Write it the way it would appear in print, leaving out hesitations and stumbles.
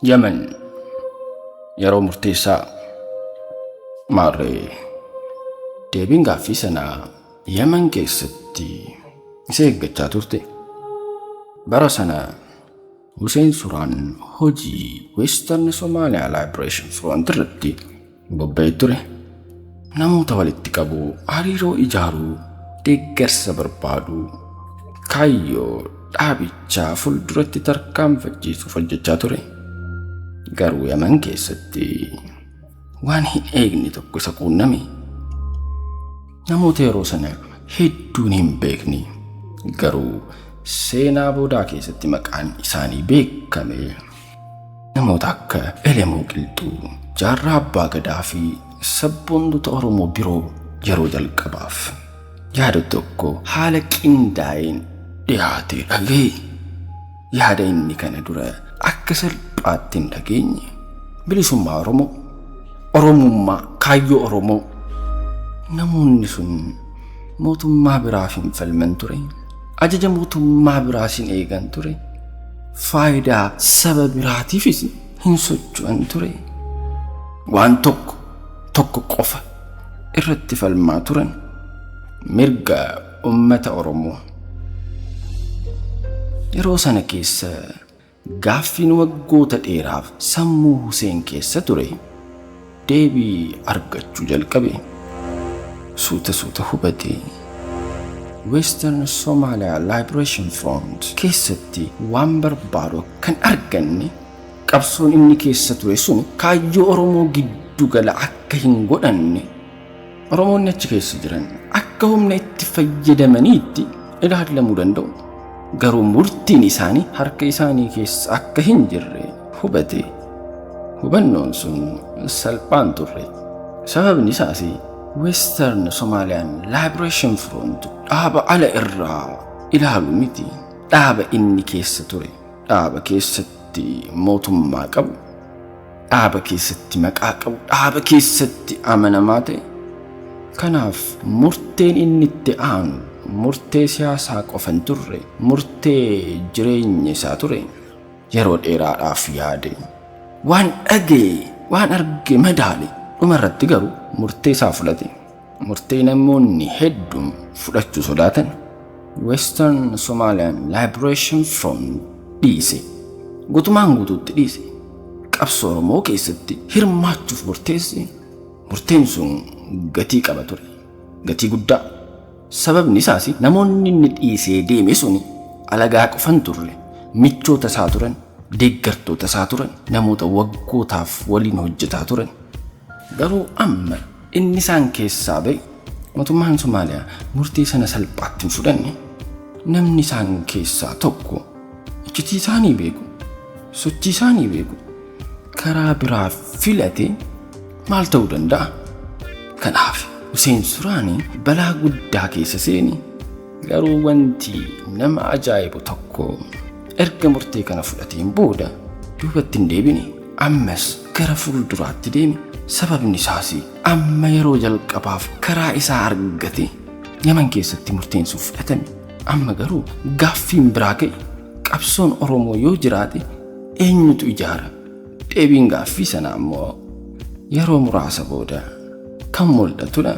Yemen yeroo murteessaa maarree deebiin gaaffii sanaa Yemen keessatti isa eeggachaa turte. Bara sana Hussein Suraan hojii Western Somalia Liberation Front irratti bobba'ee ture. Namoota walitti qabuu, hariiroo ijaaruu, deeggarsa barbaaduu, kaayyoo dhaabichaa fuulduratti tarkaanfachiisuuf hojjechaa ture. Garuu Yemen keessatti waan hin eegne tokko isa quunname. Namoota yeroo sana hedduun hin beekne, garuu seenaa boodaa keessatti maqaan isaanii beekame, namoota akka Elemoo Qilxuu, Jaarraa Abbaa Gadaa fi sabboontota Oromoo biroo yeroo jalqabaaf yaada tokko haala qindaa'een dhiyaatee dhaga'e. Yaada inni kana dura akka salphaatti hin dhageenye. Bilisummaa Oromoo, Oromummaa, kaayyoo Oromoo. Namoonni sun mootummaa biraaf hin falman ture. Ajaja mootummaa biraas hin eegan ture. Faayidaa saba biraatiifis hin socho'an ture. Waan tokko tokko qofa irratti falmaa turan: mirga uummata Oromoo. Yeroo sana keessa gaaffiin waggoota dheeraaf sammuu Huseen keessa ture deebii argachuu jalqabe. Suuta suuta hubate. Western Somalia Liberation Front keessatti waan barbaadu kan arganne, qabsoon inni keessa ture sun kaayyoo Oromoo giddu gala akka hin godhanne, Oromoonni achi keessa jiran akka humna itti fayyadamaniitti ilaalamuu danda'u. Garuu murtiin isaanii harka isaanii keessa akka hin jirre hubate. Hubannoon sun salphaan turre. Sababni isaas Western Somalian Liberation Front dhaaba ala irraa ilaalu miti. Dhaaba inni keessa ture. Dhaaba keessatti mootummaa qabu. Dhaaba keessatti maqaa qabu. Dhaaba keessatti amanamaa ta'e. Kanaaf murteen inni itti aanu murtee siyaasaa qofa hin turre, murtee jireenya isaa ture. Yeroo dheeraadhaaf yaade. Waan dhaga'e, waan arge madaale. Dhumarratti garuu murtee isaa fudhate. Murtee namoonni hedduun fudhachuu sodaatan. Western Somalian Liberation Front dhiise. Guutumaan guutuutti dhiise. Qabsoo Oromoo keessatti hirmaachuuf murteesse. Murteen sun gatii qaba ture. Gatii guddaa. Sababni isaas namoonni inni dhiisee deeme sun alagaa qofan turre. Michoota isaa turan, deeggartoota isaa turan, namoota waggootaaf waliin hojjetaa turan. Garuu amma inni isaan keessaa ba'e, mootummaan Somaaliyaa murtee sana salphaatti hin fudhanne. Namni isaan keessaa tokko iccitii isaanii beeku, sochii isaanii beeku, karaa biraa filate maal ta'uu danda'a? Kanaaf Huseen Suraanii balaa guddaa keessa seeni. Garuu wanti nama ajaa'ibu tokko, erga murtee kana fudhateen booda duubatti hin deebine. Ammas gara fuulduraatti deeme. Sababni isaas amma yeroo jalqabaaf karaa isaa argate. Yaman keessatti murteen sun fudhatame. Amma garuu gaaffiin biraa ka'e: qabsoon Oromoo yoo jiraate eenyutu ijaara? Deebiin gaaffii sanaa immoo yeroo muraasa booda kan mul'atudha.